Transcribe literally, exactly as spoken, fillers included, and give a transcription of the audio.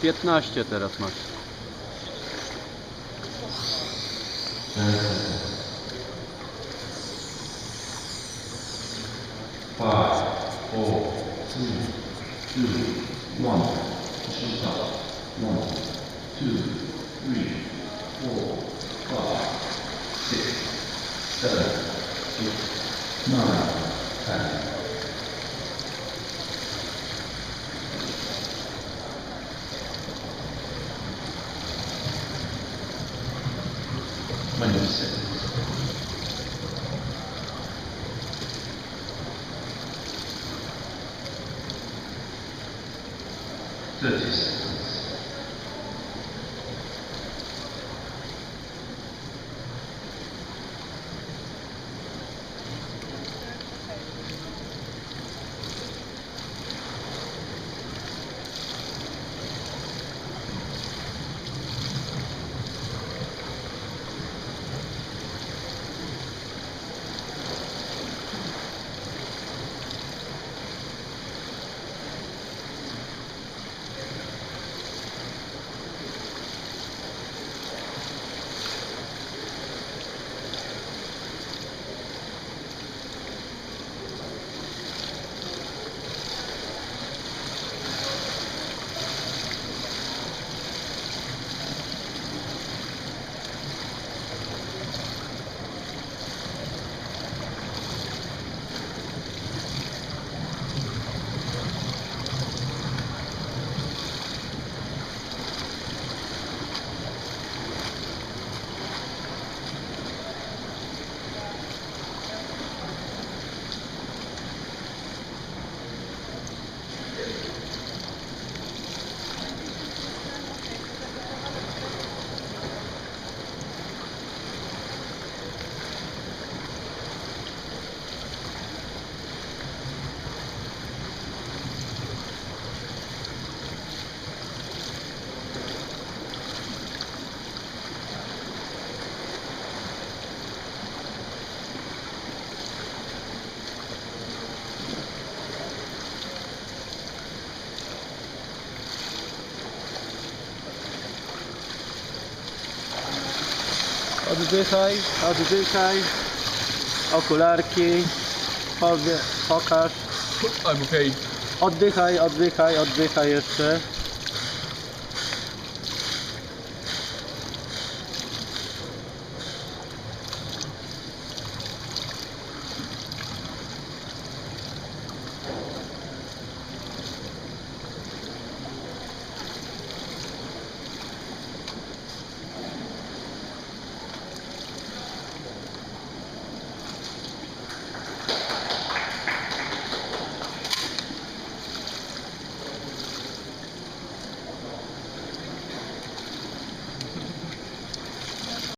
Piętnaście teraz masz. Five, four, three, two, one. Push it up. One, two, three, four, five, six, seven, eight, nine, ten. Twenty seconds. Thirty seconds. Oddychaj, oddychaj. Okularki. Powie-, pokaż. I'm okay. Oddychaj, oddychaj, oddychaj jeszcze.